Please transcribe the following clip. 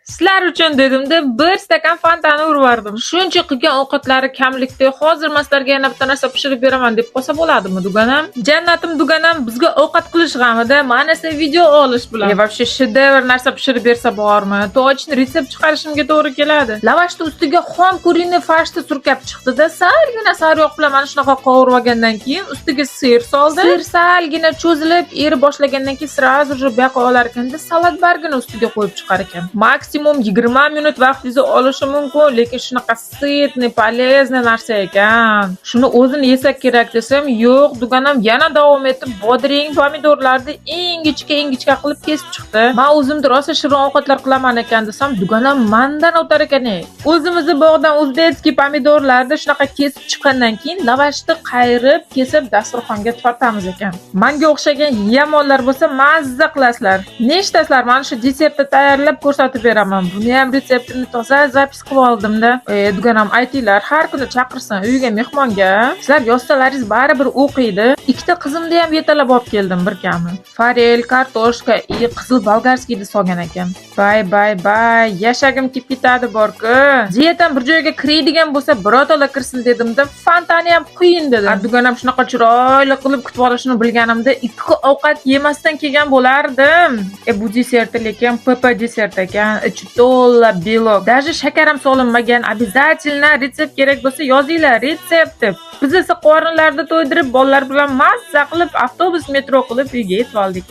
Sizlar uchun dedimda, bir stakan Fantani urvardim. Shuncha qilgan ovqatlari kamlikda, hozir man sizlarga yana bitta narsa pishirib beraman deb qolsa bo'ladimi, duganam? Jannatim duganam bizga ovqat qilish g'amida, man esa video olish bilan. E, вообще shedevr narsa pishirib bersa bormi? Точно retsept chiqarishimga to'g'ri keladi. Lavashni ustiga xom куриный фарш ni surkab chiqdi-da, salgina sariyog' bilan mana shunaqa qovurib olgandan keyin ustiga сыр soldi. Сыр salgina cho'zilib, erib boshlagandan keyin сразу же bu yoqqa olar ekanda, salat bargini ustiga qo'yib chiqar ekan. Maksimum 20 minut vaqtingizni olishi mumkin, lekin shunaqa сытный, полезный narsa ekan. Shuni o'zini yesak kerak desam, yo'q, duganam yana davom etib bodring, pomidorlarni ingichka ingichka qilib kesib chiqdi. Man o'zimda rosa shirin ovqatlar qilaman ekan desam, duganam mandan o'tar ekan, ey. O'zimizni bog'dan узбекский pomidorlarni shunaqa kesib chiqqandan keyin lavashni qayirib, kesib dasturxonga tortamiz ekan. Manga o'xshagan yamonlar bo'lsa, mazza qilasizlar. Nechtasizlar, mana shu desertni tayyorlab ko'rsatib beraman. Buni ham retseptini toza запись qilib oldimda. E, duganam aytinglar, har kuni chaqirsin uyiga mehmonga. Sizlar yozsalaringiz baribir o'qiydi. Ikkita qizimni ham yetalab olib keldim bir kami. Форель, kartoshka и qizil болгарский ni solgan ekan. Bay bay bay, yashagim kelib ketadi borku. Dietam bir joyga kiradigan bo'lsa, birotala kirsin dedimda, Fantani ham quyin dedim. A, duganam shunaqa chiroyli qilib kutib olishini bilganimda ikki ovqat yemasdan kelgan bo'lardim. E, bu deserti lekin pp desert ekan, ichi to'la белок. Даже shakar ham solinmagan. Обязательно retsept kerak bo'lsa yozinglar, retsept deb. Biz esa qorinlarni to'ydirib, bolalar bilan mazza qilib avtobus, metro qilib uyga yetib oldik.